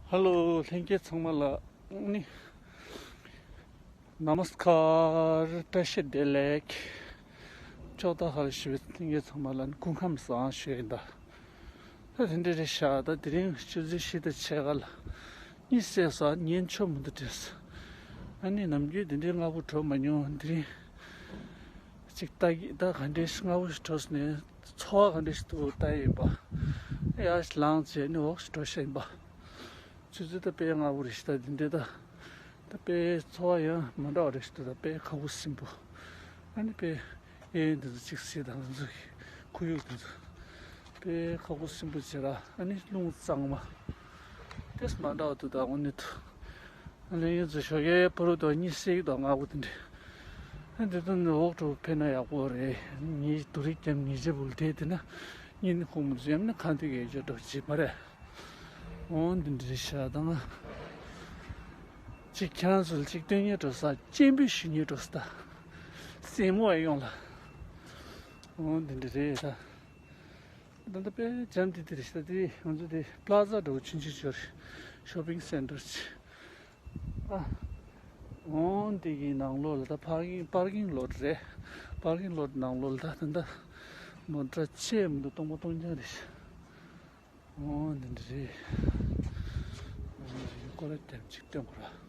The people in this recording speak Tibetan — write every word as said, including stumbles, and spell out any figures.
ཧ་ལོ། ལྷན་རྒྱས་ཚང་མ་ལ་ནི་ནམ་སྐར་བཀྲ་ཤིས་བདེ་ལེགས། ཅོག་ཏ་ཧར་ཞུ་བའི་ལྷན་རྒྱས་ཚང་མ་ལ་ནི་སྐུ་ཁམས་བཟང་ཞུ་ཡིན་ད། ད་དེ་འདྲ་རེད་ཤག་ད་དེ་རིང་ཆུ་ཚོད་བཞི་དང་ཕྱེད་ཀ་ལ་གཉིད་སད་སོང་། ཉན་ཆོག་མི་འདུག་དྲན་སོང་། ཨ་ནི་ནམ་རྒྱུན་དེ་འདྲའི་སྔ་པོ་བྲོས་མ་མྱོང་། དེ་རིང་ཅིག་ལྟ་གི་ད་ག་འདྲའི་སྔ་པོ་ཞིག་བྲོས་ནས་འཚོ་བ་ག་འདྲ་ཞིག་འདུག་ལྟ་ཡིན་པ། ཡར་ཞིག་ལངས་བྱས་ནི་འོག་ཞིག་འགྲོ་ཤེས་ཡིན་པ། ཆུ་ཚོད་ད་དཔེ་སྔ་པོ་རེད་ཤག་ད་འདི་འདྲ་ད། ད་དཔེ་འཚོ་བ་ཡང་མ་འདྲ་བ་རེད་ཤག་ད་དཔེ་ཁ་ཁུ་སིམ་པོ། ཨ་ནི་དཔེ་གཡས་གཡོན་དེ་ཚོ་གཅིག་བསྲེས་དང་དེ་ཚོ་གི་ཁོར་ཡུག་དེ་ཚོ་དཔེ་ཁ་ཁུ་སིམ་པོ་བྱས་ར། ཨ་ནི་རླུང་གཙང་མ་དེ་མ་འདྲ་བ་འདུག་ད་དངོས་གནས་དུ། ཨ་ནི་ཡོད་ཚོ་ཞོགས་ཀས་ཕ་རུ་དང་གཉིད་སད་ཀྱི་དང་སྔ་པོ་དེ་འདྲ། ཨ་འདི་དོན་འོག་འགྲོ་ཕེབས་ན་ཡག་པོ་རེད། ཉི་དུ་རིག་ཀྱང་ཉི་ཇེ་བུལ་དེ་དེ་ན་གཉིད་ནི་ཁུག་མི་འདུག་ཡང་ན་ཁ་འདུག་གས་ཅོ་འགྲོ་བྱེད་མ་རེད། འོ་འདི་འདྲ་རེད་ཤག་ད་ང་གཅིག་ཁྱང་ཚུལ་གཅིག་སྟོན་ཉེ་འགྲོ་ས་སྤྱན་འབུལ་ཞུ་ཉེ་འགྲོ་ས་ད་སེན་མོ་ཨེ་ཡོང་ལ། འོ་འདི་འདྲ་རེད་ད། ད་ལྟ་དཔེ་འཇམ་ཏིག་ཏིག་རེད་ཤག་ད་དེ་ང་ཚོ་དེ་པླ་ཛ་འགྲོ་ཆུང་ཆུང་ཅོ་རེད། ཤོ་པིང་སེན་ཊར་ཅིག་ཨ། འོ་འདི་གི་ནང་ལོགས་ལ་ད་པར་ཀིང་པར་ཀིང་ལོཊ་རེད། པར་ཀིང་ལོཊ་ནང་ལོགས་ལ་ད་ད་ད་མོ་ཊ་ཆེ་མི་འདུག་སྟོང་པ་སྟོང་རྐྱང་རེད། འོ་འདི་འདྲ་རེད། འོ་འདི་ཀོ་ལ་དེབ་ཅིག་སྟོན་དགོས་ར།